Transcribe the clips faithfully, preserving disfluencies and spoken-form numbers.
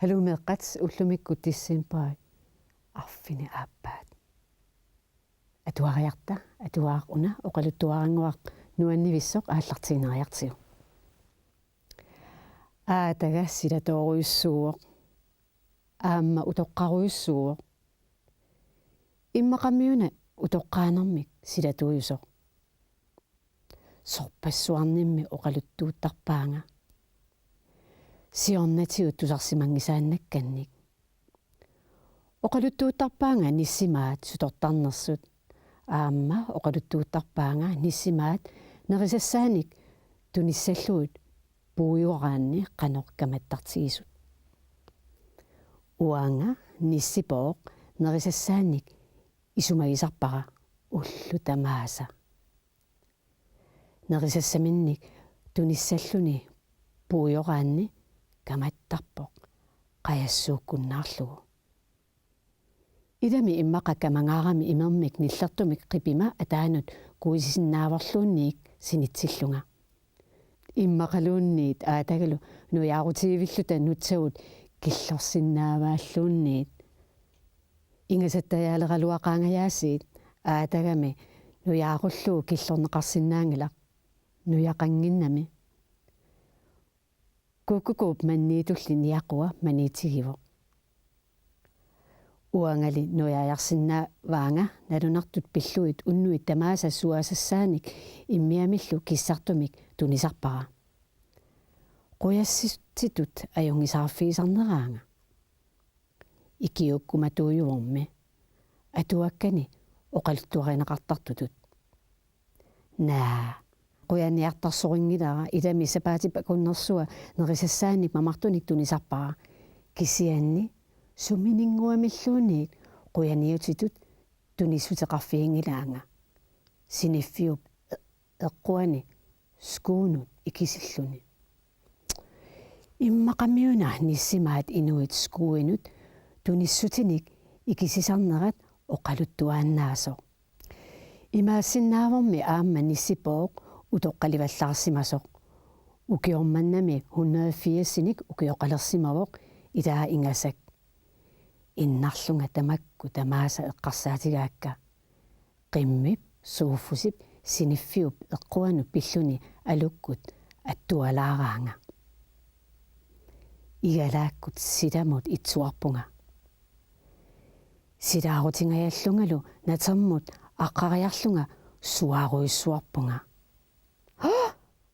Haluu meeqqat, ullumikkut decembarip arfineq-aappaat. Atuariarta, atuagaq una, oqaluttuarannguaq nuannivissoq aallartiinnariartigu. Aataga silatoorujussuuvoq. Aamma utoqqarujussuuvoq. Immaqami una utoqqaanermik silatuujusoq. Sorpassuarnimmi oqaluttuuttarpaanga. Siornatigut tusarsimanngisaannakkannik. Oqaluttuuttarpaanga nissimaat sutortarnersut. Aamma oqaluttuuttarpaanga nissimaat nerisassaanik tunissallugit puigoraanni qanoq kamattartigisut. Uanga nissipooq nerisassaanik isumagisarpara ullut tamaasa. Nerisassaminnik tunissalluni puigoraanni kamattarpoq qajassuukkunnaarlugu. Ilami immaqa kamangaarami imermik nillertumik qipima ataanut kuisisinnaavorluunniit sinitsillunga. Immaqaluunniit aatagalu nujaarutigivilluta nutsagut killorsinnaavaalluunniit. Ingasattaajaaleqaluaqaangajaasiit aatagami nujaarullugu killorneqarsinnaanngilaq, nujaqannginnami. Kukkukuup manniitulli niaqua maniitigivoq. Uangali nujaajarsinnaavaanga nalunartut pillugit unnuit tamaasa suaasassaanik immiamillu kissartumik tunisarpara. Qujassutitut ajunngisaarfigisarneraanga. Ikiuukkumatuujuvormi atuakkani oqaluttuarineqartartutut. Naa, qujaniartarsorinngilara, ilami sapaatip akunnersua nerisassaanik mamartunik tunisarpara. Kisianni sumininnguamilluunniit qujaniutitut tunissuteqarfiginngilaanga. Siniffiup e-, eqquani skuunut ikisilluni. Immaqami una nissimaat inuit skuuinut tunissutinik ikisisarnerat oqaluttuaannaasoq. Imaassinnaavormi aamma nissipooq utoqqalivallaarsimasoq. Ukioq mannami hundrede firsinik ukioqalersimavoq, ilaa ingasak. Innarlunga tamakku tamaasa eqqarsaatigaakka. Qimmip Sofusip siniffiup eqquanut pilluni alukkut attualaaraanga. Igalaakkut silamut itsuarpunga. Silaarutingajallungalu natermut aqqariarlunga suaarujussuarpunga.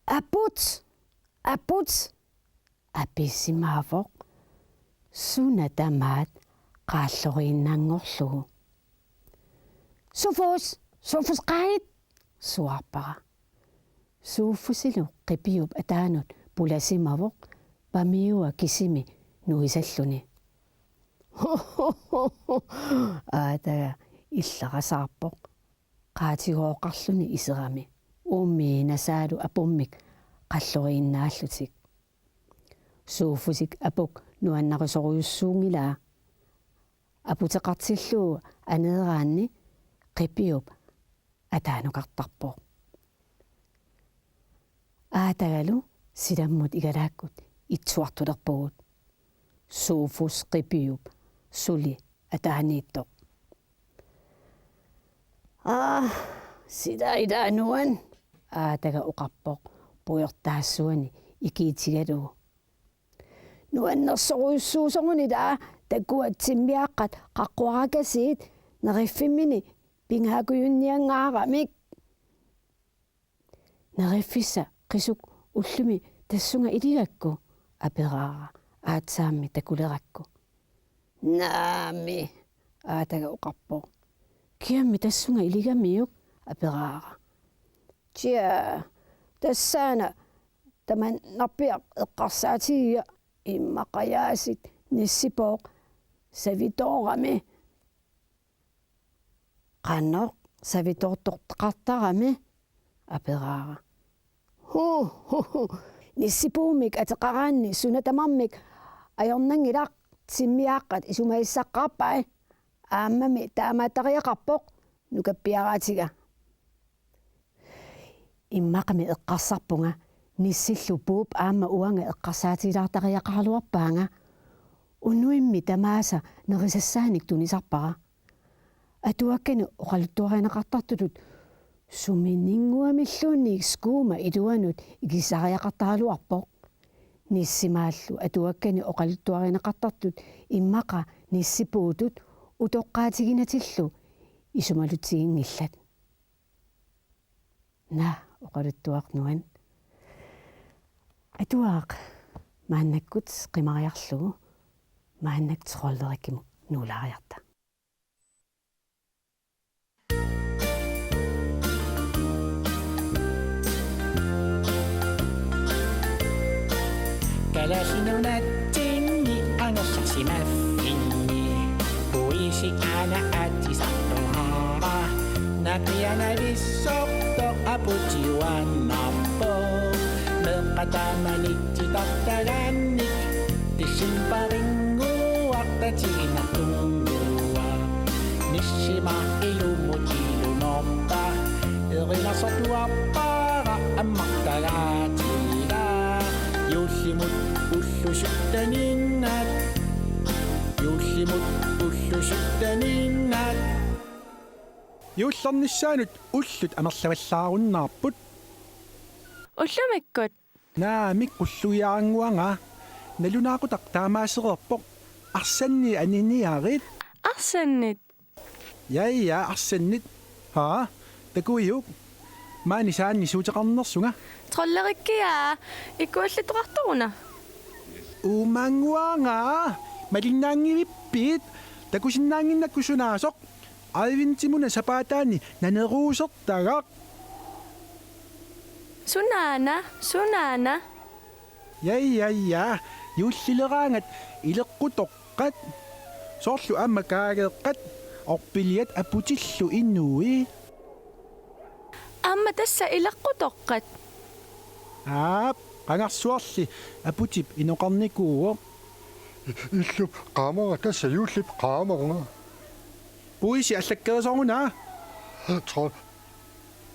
Aput! Aput! Apisimavoq suna tamaat qaalloriinnanngorlugu. Sofus! Sofus, qaagit! Suaarpara. Sofusilu qipiup ataanut pulasimavoq pamiua kisimi nuisalluni. Aataga illerasaarpoq. Qaatigooqarluni iserami. Uummi nasaalu apummik qalloriinnaallutik. Sofusip aput nuannarisorujussuunngilaa. Aputeqartillugu aneeraanni qipiup ataanukartarpoq. Aatagalu silamut igalaakkut itsuartulerpugut. Sofus qipiup suli ataaniittoq. Aa, sila ilaa nuan, aataga oqarpoq pujortaassuani ikiitigalugu. Nuannersorujussuusoruni ilaa, takuat timmiaqqat qaqquarakasiit neriffimmini pingaakujunniangaaramik. Neriffissaq qisuk ullumi tassunga iligakku, aperaara aatsaammi takulerakku. Naamik, aataga oqarpoq. Kiammi tassunga iligamiuk, aperaara. Tja, tassaana tamannarpiaq eqqarsaatigiga, immaqa jaasit nissipooq savitoorami. Qanoq savitoortortaqartarami, aperaara. Hu, hu, hu. Nissipuumik ateqaraanni suna tamarmik ajornanngilaq, timmiaqqat isumagissaqqaarpai. Aammami taamaattariaqarpoq nukappiaraatiga. Immaqami eqqarsarpunga, nissillu puup aamma uanga eqqarsaatigilaartariaqaraluarpaanga. Unuimmi tamaasa nerisassaanik tunisarpara. Atuakkani oqaluttuarineqartartutut suminnguamilluunniit skuuma iluanut ikisariaqartaraluarpoq. Nissimaallu atuakkani oqaluttuarineqartartut immaqa nissipuutut utoqqaatiginatillu isumalutsiginngillat. Naa, oqaluttuaq nuan. Atuaq maannakkut qimariarlugu maanna trolderikimut nuulaariarta. Kalaallit Nunaatsinni angerlarsimaffinni puisi aana aatsisartuaraa. Naqianavissortoq aputiuaannarpoq meeqqat tamanit titartagaannik decembarinnguaq tatiginartunnguaq. Nissimaq ilumut ilunorpa erinarsortuarpara ammartagaatiga. Juullimut ullut sytteninnat. Juullimut ullut sytteninnat. Juullernissaanut ullut amerlavallaarunnaarput. Ullumikkut. Naamik, qulluiaannguanga. Nalunaaqutaq taamaasereerpoq. Arsannit aniniarit. Arsannit. Ja, ja, arsannit. Haa, takuiuk. Maani saanni suuteqarnersunga. Trolderikkiaa, ikuallattoqartoruna. Uumaannguanga, malinnaanngivippit, takusinnaannginnakku sunaasoq. Adventimuna sapaataani naneruusertagaq. Sunaana, sunaana. Ja, ja, ja. Juullileraangat ileqqutoqqat. Soorlu aamma kaageeqqat, orpiliat aputillu inui. Aamma tassa ileqqutoqqat. Aap, qangarsuarli aputip inoqarnikuuvoq. Illup qaamarnga, tassa juullip qaamarnga. Puisi allakkerisoruna. Tro-,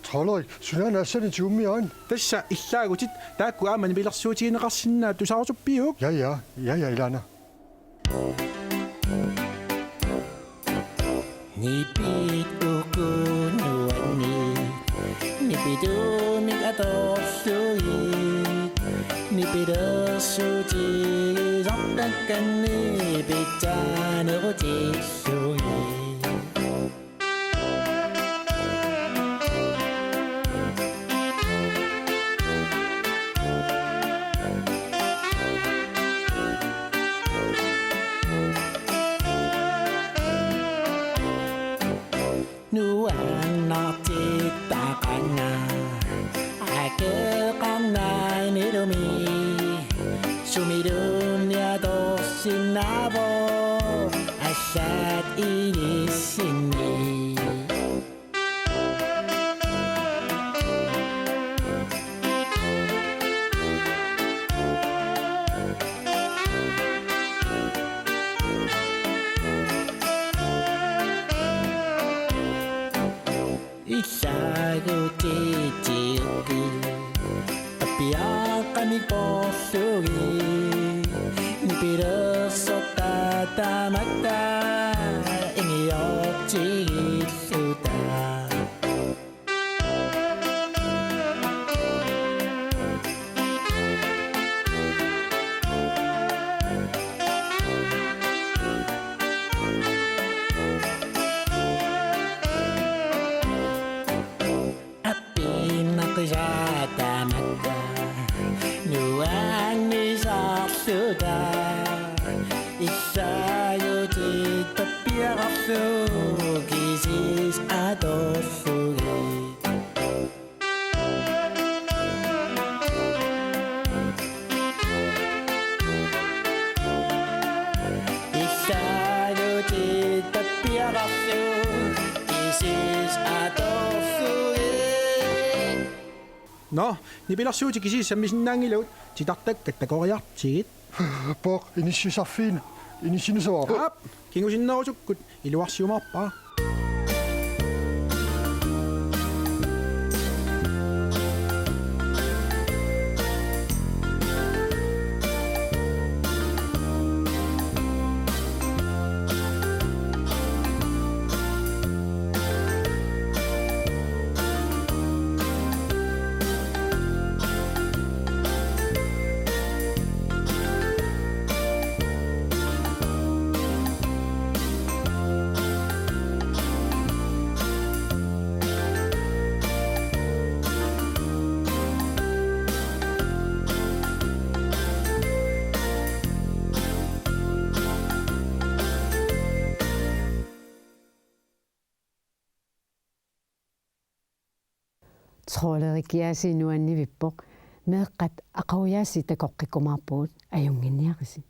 Trolderik, sunaana arsannit tigummiaat? Tassa illaagutit, taakku aamma nipilersuutigineqarsinnaat tusarusuppiuk? Ja, ja, ja, ja, ilaana. Nipit uku nuanni, nipituumik atorlugit, nipilersuutigisartakkanni pitsaanerutillugit. Nuannaartittaqaanga akeqarnaanilumi, sumiluunniit atorsinnaavoq allaat inissinni. Illaagutitiukku appiaqqamik poorlugit, nipilersortaat tamatta ingiortigiilluta. Appiinnaqisaq tamatta nuannisarluta, illaagutit pappiararlu kisiis atorlugit. Illaagutit pappiararlu kisiis atorlugit. Nå, nipilersuutit kisiisa sammisinnaanngilagut, titartakkat takoriartigit. Pooq, inissisarfiina, inissinnissavara. Aap, kingusinnerusukkut iluarsiumaarpara. Qoolerikiaasiit nuannivippoq. Meeqqat aqagujaasiit takoqqikkumaarpugut, ajunnginniarisi.